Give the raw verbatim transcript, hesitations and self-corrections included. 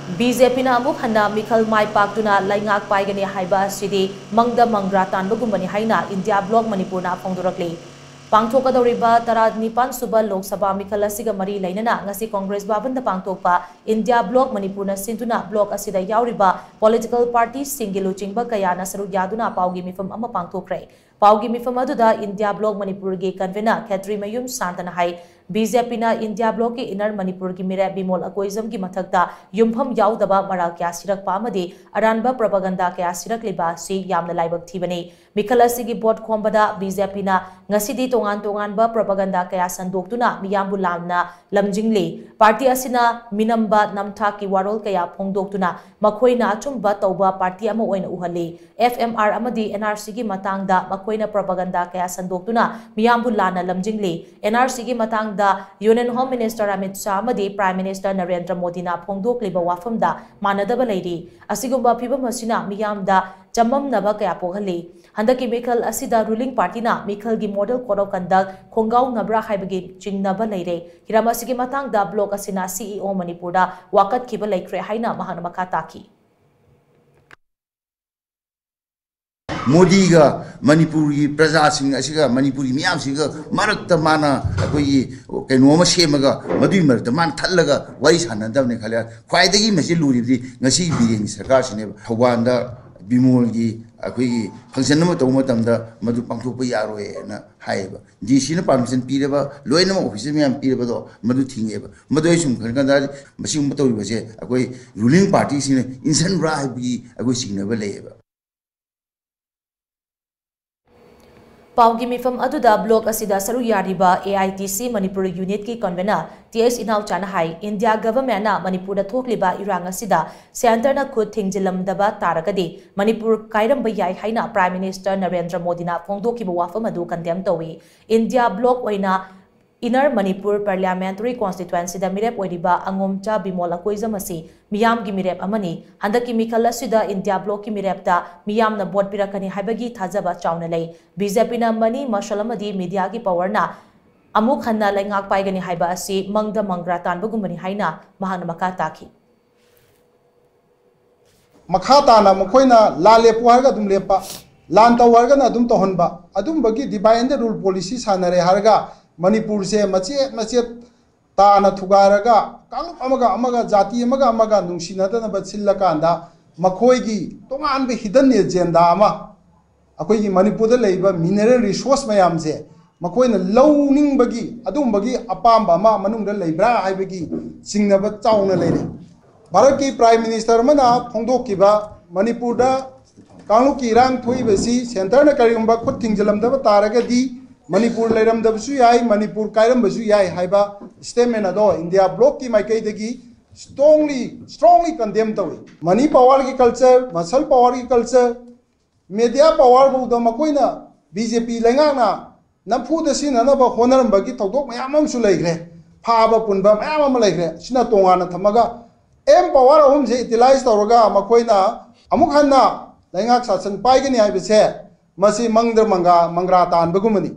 B J ꯄꯤꯅ ꯑꯃꯨꯛ ꯍꯟꯅ ꯃꯤꯈꯜ ꯃꯥꯏ ꯄꯥꯛꯇꯨꯅ ꯂꯩꯉꯥꯛ ꯄꯥꯏꯒꯅꯤ ꯍꯥꯏꯕ ꯑꯁꯤꯗꯤ ꯃꯪꯗ ꯃꯪꯒ꯭ꯔꯥ ꯇꯥꯟꯕꯒꯨꯝꯕꯅꯤ ꯍꯥꯏꯅ ꯏꯟꯗꯤꯌꯥ ꯕ꯭ꯂꯣꯛ ꯃꯅꯤꯄꯨꯔꯅ ꯐꯣꯡꯗꯣꯔꯛꯂꯤ꯫ ꯄꯥꯡꯊꯣꯛꯀꯗꯧꯔꯤꯕ ꯇꯔꯥꯅꯤꯄꯥꯟ ꯁꯨꯕ ꯂꯣꯛ ꯁꯚꯥ ꯃꯤꯈꯜ ꯑꯁꯤꯒ ꯃꯔꯤ ꯂꯩꯅꯅ ꯉꯁꯤ ꯀꯣꯡꯒ꯭ꯔꯦꯁ ꯚꯕꯟꯗ ꯄꯥꯡꯊꯣꯛꯄ ꯏꯟꯗꯤꯌꯥ ꯕ꯭ꯂꯣꯛ ꯃꯅꯤꯄꯨꯔꯅ ꯁꯤꯟꯗꯨꯅ ꯕ꯭ꯂꯣꯛ ꯑꯁꯤꯗ ꯌꯥꯎꯔꯤꯕ ꯄꯣꯂꯤꯇꯤꯀꯦꯜ ꯄꯥꯔꯇꯤꯁꯤꯡꯒꯤ ꯂꯨꯆꯤꯡꯕ ꯀꯌꯥꯅ ꯁꯔꯨꯛ ꯌꯥꯗꯨꯅ ꯄꯥꯎꯒꯤ ꯃꯤꯐꯝ ꯑꯃ ꯄꯥꯡꯊꯣꯛꯈ꯭ꯔꯦ꯫ ꯄꯥꯎꯒꯤ ꯃꯤꯐꯝ ꯑꯗꯨꯗ ꯏꯟꯗꯤꯌꯥ ꯕ꯭ꯂꯣꯛ ꯃꯅꯤꯄꯨꯔꯒꯤ ꯀꯟꯚꯦꯅꯔ ꯈꯦꯇ꯭ꯔꯤꯃꯌꯨꯝ ꯁꯥꯟꯇꯅ ꯍꯥꯏ, ꯕꯤ ꯖꯦ ꯄꯤꯅ ꯏꯟꯗꯤꯌꯥ ꯕ꯭ꯂꯣꯛꯀꯤ ꯏꯟꯅꯔ ꯃꯅꯤꯄꯨꯔꯒꯤ ꯃꯤꯔꯦꯞ ꯕꯤꯃꯣꯜ ꯑꯀꯣꯏꯖꯝꯒꯤ ꯃꯊꯛꯇ ꯌꯨꯝꯐꯝ ꯌꯥꯎꯗꯕ ꯃꯔꯥꯜ ꯀꯌꯥ ꯁꯤꯔꯛꯄ ꯑꯃꯗꯤ ꯑꯔꯥꯟꯕ ꯄ꯭ꯔꯣꯄꯥꯒꯟꯗꯥ ꯀꯌꯥ ꯁꯤꯔꯛꯂꯤꯕ ꯑꯁꯤ ꯌꯥꯝꯅ ꯂꯥꯏꯕꯛ ꯊꯤꯕꯅꯤ꯫ ꯃꯤꯈꯜ ꯑꯁꯤꯒꯤ ꯚꯣꯠ ꯈꯣꯝꯕꯗ ꯕꯤ ꯖꯦ ꯄꯤꯅ ꯉꯁꯤꯗꯤ ꯇꯣꯉꯥꯟ ꯇꯣꯉꯥꯟꯕ ꯄ꯭ꯔꯣꯄꯥꯒꯟꯗꯥ ꯀꯌꯥ ꯁꯟꯗꯣꯛꯇꯨꯅ ꯃꯤꯌꯥꯝꯕꯨ ꯂꯥꯟꯅ ꯂꯝꯖꯤꯡꯂꯤ꯫ ꯄꯥꯔꯇꯤ ꯑꯁꯤꯅ ꯃꯤꯅꯝꯕ ꯅꯝꯊꯥꯛꯀꯤ ꯋꯥꯔꯣꯜ ꯀꯌꯥ ꯐꯣꯡꯗꯣꯛꯇꯨꯅ ꯃꯈꯣꯏꯅ ꯑꯆꯨꯝꯕ ꯇꯧꯕ ꯄꯥꯔꯇꯤ ꯑꯃ ꯑꯣꯏꯅ ꯎꯍꯜꯂꯤ꯫ ꯑꯦꯐ ꯑꯦꯝ ꯑꯥꯔ ꯑꯃꯗꯤ ꯑꯦꯟ ꯑꯥꯔ ꯁꯤꯒꯤ ꯃꯇꯥꯡꯗ ꯃꯈꯣꯏꯅ ꯄ꯭ꯔꯣꯄꯥꯒꯟꯗꯥ ꯀꯌꯥ ꯁꯟꯗꯣꯛꯇꯨꯅ ꯃꯤꯌꯥꯝꯕꯨ ꯂꯥꯟꯅ ꯂꯝꯖꯤꯡꯂꯤ꯫ ꯑꯦꯟ ꯑꯥꯔ ꯁꯤꯒꯤ ꯃꯇꯥꯡꯗ union home minister Amit Shah ꯑꯃꯗꯤ ꯄ꯭ꯔꯥꯏꯝ ꯃꯤꯅꯤꯁꯇꯔ ꯅꯔꯦꯟꯗ꯭ꯔ ꯃꯣꯗꯤꯅ ꯐꯣꯡꯗꯣꯛꯂꯤꯕ ꯋꯥꯐꯝꯗ ꯃꯥꯟꯅꯗꯕ ꯂꯩꯔꯤ꯫ ꯑꯁꯤꯒꯨꯝꯕ ꯐꯤꯚꯝ ꯑꯁꯤꯅ ꯃꯤꯌꯥꯝꯗ ꯆꯃꯝꯅꯕ ꯀꯌꯥ ꯄꯣꯛꯍꯜꯂꯤ꯫ ꯍꯟꯗꯛꯀꯤ ꯃꯤꯈꯜ ꯑꯁꯤꯗ ꯔꯨꯂꯤꯡ ꯄꯥꯔꯇꯤꯅ ꯃꯤꯈꯜꯒꯤ ꯃꯣꯗꯦꯜ ꯀꯣꯗ ꯑꯣꯐ ꯀꯟꯗꯛ ꯈꯣꯡꯒꯥꯎꯅꯕ꯭ꯔꯥ ꯍꯥꯏꯕꯒꯤ ꯆꯤꯡꯅꯕ ꯂꯩꯔꯦ꯫ ꯍꯤꯔꯝ ꯑꯁꯤꯒꯤ ꯃꯇꯥꯡꯗ ꯕ꯭ꯂꯣꯛ ꯑꯁꯤꯅ ꯁꯤ ꯏ ꯑꯣ ꯃꯅꯤꯄꯨꯔꯗ ꯋꯥꯀꯠꯈꯤꯕ ꯂꯩꯈ꯭ꯔꯦ ꯍꯥꯏꯅ ꯃꯍꯥꯛꯅ ꯃꯈꯥ ꯇꯥꯈꯤ꯫ ꯃꯣꯗꯤꯒ ꯃꯅꯤꯄꯨꯔꯒꯤ ꯄ꯭ꯔꯖꯥꯁꯤꯡ ꯑꯁꯤꯒ, ꯃꯅꯤꯄꯨꯔꯒꯤ ꯃꯤꯌꯥꯝꯁꯤꯒ ꯃꯔꯛꯇ ꯃꯥꯅ ꯑꯩꯈꯣꯏꯒꯤ ꯀꯩꯅꯣ ꯑꯃ ꯁꯦꯝꯃꯒ, ꯃꯗꯨꯒꯤ ꯃꯔꯛꯇ ꯃꯥꯅ ꯊꯠꯂꯒ ꯋꯥꯔꯤ ꯁꯥꯟꯅꯗꯕꯅꯤ ꯈꯜꯂꯦ꯫ ꯈ꯭ꯋꯥꯏꯗꯒꯤ ꯃꯁꯤ ꯂꯨꯔꯤꯕꯗꯤ ꯉꯁꯤꯒꯤ ꯕꯤꯔꯦꯟꯒꯤ ꯁꯔꯀꯥꯔꯁꯤꯅꯦꯕ꯫ ꯊꯧꯕꯥꯜꯗ ꯕꯤꯃꯣꯜꯒꯤ ꯑꯩꯈꯣꯏꯒꯤ ꯐꯪꯁꯟ ꯑꯃ ꯇꯧꯕ ꯃꯇꯝꯗ ꯃꯗꯨ ꯄꯥꯡꯊꯣꯛꯄ ꯌꯥꯔꯣꯏꯅ ꯍꯥꯏꯌꯦꯕ꯫ ꯗꯤ ꯁꯤꯅ ꯄꯥꯔꯃꯤꯁꯟ ꯄꯤꯔꯕ, ꯂꯣꯏꯅꯃꯛ ꯑꯣꯐꯤꯁꯔ ꯃꯌꯥꯝ ꯄꯤꯔꯕꯗꯣ ꯃꯗꯨ ꯊꯤꯡꯉꯦꯕ꯫ ꯃꯗꯨ ꯑꯩ ꯁꯨꯝ ꯈꯟ ꯀꯥꯟꯗ ꯃꯁꯤꯒꯨꯝꯕ ꯇꯧꯔꯤꯕꯁꯦ ꯑꯩꯈꯣꯏ ꯔꯨꯂꯤꯡ ꯄꯥꯔꯇꯤꯁꯤꯅ ꯏꯟꯁꯟꯕ꯭ꯔꯥ ꯍꯥꯏꯕꯒꯤ ꯑꯩꯈꯣꯏ ꯆꯤꯡꯅꯕ ꯂꯩꯌꯦꯕ꯫ ꯄꯥꯎꯒꯤ ꯃꯤꯐꯝ ꯑꯗꯨꯗ ꯕ꯭ꯂꯣꯛ ꯑꯁꯤꯗ ꯁꯔꯨꯛ ꯌꯥꯔꯤꯕ ꯑꯦ ꯑꯥꯏ ꯇꯤ ꯁꯤ ꯃꯅꯤꯄꯨꯔ ꯌꯨꯅꯤꯠꯀꯤ ꯀꯟꯚꯦꯅꯔ ꯇꯤ ꯑꯦꯁ ꯏꯅꯥꯎꯆꯥꯅ ꯍꯥꯏ, ꯏꯟꯗꯤꯌꯥ ꯒꯚꯔꯟꯃꯦꯟꯠꯅ ꯃꯅꯤꯄꯨꯔꯗ ꯊꯣꯛꯂꯤꯕ ꯏꯔꯥꯡ ꯑꯁꯤꯗ ꯁꯦꯟꯇꯔꯅ ꯈꯨꯠ ꯊꯤꯡꯖꯤꯜꯂꯝꯗꯕ ꯇꯥꯔꯒꯗꯤ ꯃꯅꯤꯄꯨꯔ ꯀꯥꯏꯔꯝꯕ ꯌꯥꯏ ꯍꯥꯏꯅ ꯄ꯭ꯔꯥꯏꯝ ꯃꯤꯅꯤꯁꯇꯔ ꯅꯔꯦꯟꯗ꯭ꯔ ꯃꯣꯗꯤꯅ ꯐꯣꯡꯗꯣꯛꯈꯤꯕ ꯋꯥꯐꯝ ꯑꯗꯨ ꯀꯟꯗꯦꯝ ꯇꯧꯏ꯫ ꯏꯟꯗꯤꯌꯥ ꯕ꯭ꯂꯣꯛ ꯑꯣꯏꯅ ꯏꯟꯅꯔ ꯃꯅꯤꯄꯨꯔ ꯄꯥꯔꯂꯤꯌꯥꯃꯦꯟꯇꯔꯤ ꯀꯣꯟꯁꯇꯤꯇ꯭ꯋꯦꯟꯁꯤꯗ ꯃꯤꯔꯦꯞ ꯑꯣꯏꯔꯤꯕ ꯑꯉꯣꯝꯆꯥ ꯕꯤꯃꯣꯜ ꯑꯀꯣꯏꯖꯝ ꯑꯁꯤ ꯃꯤꯌꯥꯝꯒꯤ ꯃꯤꯔꯦꯞ ꯑꯃꯅꯤ꯫ ꯍꯟꯗꯛꯀꯤ ꯃꯤꯈꯜ ꯑꯁꯤꯗ ꯏꯟꯗꯤꯌꯥ ꯕ꯭ꯂꯣꯛꯀꯤ ꯃꯤꯔꯦꯞꯇ ꯃꯤꯌꯥꯝꯅ ꯚꯣꯠ ꯄꯤꯔꯛꯀꯅꯤ ꯍꯥꯏꯕꯒꯤ ꯊꯥꯖꯕ ꯆꯥꯎꯅ ꯂꯩ꯫ ꯕꯤ ꯖꯦ ꯄꯤꯅ ꯃꯅꯤ, ꯃꯁꯜ ꯑꯃꯗꯤ ꯃꯤꯗꯤꯌꯥꯒꯤ ꯄꯥꯋꯔꯅ ꯑꯃꯨꯛ ꯍꯟꯅ ꯂꯩꯉꯥꯛ ꯄꯥꯏꯒꯅꯤ ꯍꯥꯏꯕ ꯑꯁꯤ ꯃꯪꯗ ꯃꯪꯒ꯭ꯔꯥ ꯇꯥꯟꯕꯒꯨꯝꯕꯅꯤ ꯍꯥꯏꯅ ꯃꯍꯥꯛꯅ ꯃꯈꯥ ꯇꯥꯈꯤ꯫ ꯃꯈꯥ ꯇꯥꯅ ꯃꯈꯣꯏꯅ ꯂꯥꯟ ꯂꯦꯞꯄꯨ ꯍꯥꯏꯔꯒ ꯑꯗꯨꯝ ꯂꯦꯞꯄ, ꯂꯥꯟ ꯇꯧ ꯍꯥꯏꯔꯒꯅ ꯑꯗꯨꯝ ꯇꯧꯍꯟꯕ, ꯑꯗꯨꯝꯕꯒꯤ divide and rule policy ꯁꯥꯟꯅꯔꯦ ꯍꯥꯏꯔꯒ ꯃꯅꯤꯄꯨꯔꯁꯦ ꯃꯆꯦꯠ ꯃꯆꯦꯠ ꯇꯥꯅ ꯊꯨꯒꯥꯏꯔꯒ ꯀꯥꯡꯂꯨꯞ ꯑꯃꯒ ꯑꯃꯒ, ꯖꯥꯇꯤ ꯑꯃꯒ ꯑꯃꯒ ꯅꯨꯡꯁꯤꯅꯗꯅꯕ ꯁꯤꯜꯂꯀꯥꯟꯗ ꯃꯈꯣꯏꯒꯤ ꯇꯣꯉꯥꯟꯕ hidden agenda ꯑꯃ, ꯑꯩꯈꯣꯏꯒꯤ ꯃꯅꯤꯄꯨꯔꯗ ꯂꯩꯔꯤꯕ mineral resource ꯃꯌꯥꯝꯁꯦ ꯃꯈꯣꯏꯅ ꯂꯧꯅꯤꯡꯕꯒꯤ ꯑꯗꯨꯒꯨꯝꯕꯒꯤ ꯑꯄꯥꯝꯕ ꯑꯃ ꯃꯅꯨꯡꯗ ꯂꯩꯕ꯭ꯔꯥ ꯍꯥꯏꯕꯒꯤ ꯆꯤꯡꯅꯕ ꯆꯥꯎꯅ ꯂꯩꯔꯦ꯫ ꯚꯥꯔꯠꯀꯤ Prime Minister ꯑꯃꯅ ꯐꯣꯡꯗꯣꯛꯈꯤꯕ, ꯃꯅꯤꯄꯨꯔꯗ ꯀꯥꯡꯂꯨꯞꯀꯤ ꯏꯔꯥꯡ ꯊꯣꯛꯏꯕꯁꯤ centreꯅ ꯀꯔꯤꯒꯨꯝꯕ ꯈꯨꯠ ꯊꯤꯡꯖꯤꯜꯂꯝꯗꯕ ꯇꯥꯔꯒꯗꯤ ꯃꯅꯤꯄꯨꯔ ꯂꯩꯔꯝꯗꯕꯁꯨ ꯌꯥꯏ, ꯃꯅꯤꯄꯨꯔ ꯀꯥꯏꯔꯝꯕꯁꯨ ꯌꯥꯏ ꯍꯥꯏꯕ statement ꯑꯗꯣ India blocꯀꯤ ꯃꯥꯏꯀꯩꯗꯒꯤ strongly, strongly condemn ꯇꯧꯏ꯫ Money powerꯒꯤ culture, muscle powerꯒꯤ culture, media power ꯐꯥꯎꯗ ꯃꯈꯣꯏꯅ BJP ꯂꯩꯉꯥꯛꯅ ꯅꯝꯐꯨꯗ ꯁꯤꯖꯤꯟꯅꯅꯕ ꯍꯣꯠꯅꯔꯝꯕꯒꯤ ꯊꯧꯗꯣꯛ ꯃꯌꯥꯝ ꯑꯃꯁꯨ ꯂꯩꯈ꯭ꯔꯦ, ꯐꯥꯕ ꯄꯨꯟꯕ ꯃꯌꯥꯝ ꯑꯃ ꯂꯩꯈ꯭ꯔꯦ꯫ ꯁꯤꯅ ꯇꯣꯉꯥꯟꯅ ꯊꯝꯃꯒ M power ꯑꯍꯨꯝꯁꯦ utilize ꯇꯧꯔꯒ ꯃꯈꯣꯏꯅ ꯑꯃꯨꯛ ꯍꯟꯅ ꯂꯩꯉꯥꯛ ꯁꯥꯁꯟ ꯄꯥꯏꯒꯅꯤ ꯍꯥꯏꯕꯁꯦ ꯃꯁꯤ ꯃꯪꯗ ꯃꯪꯒꯥ ꯃꯪꯒ꯭ꯔꯥ ꯇꯥꯟꯕꯒꯨꯝꯕꯅꯤ꯫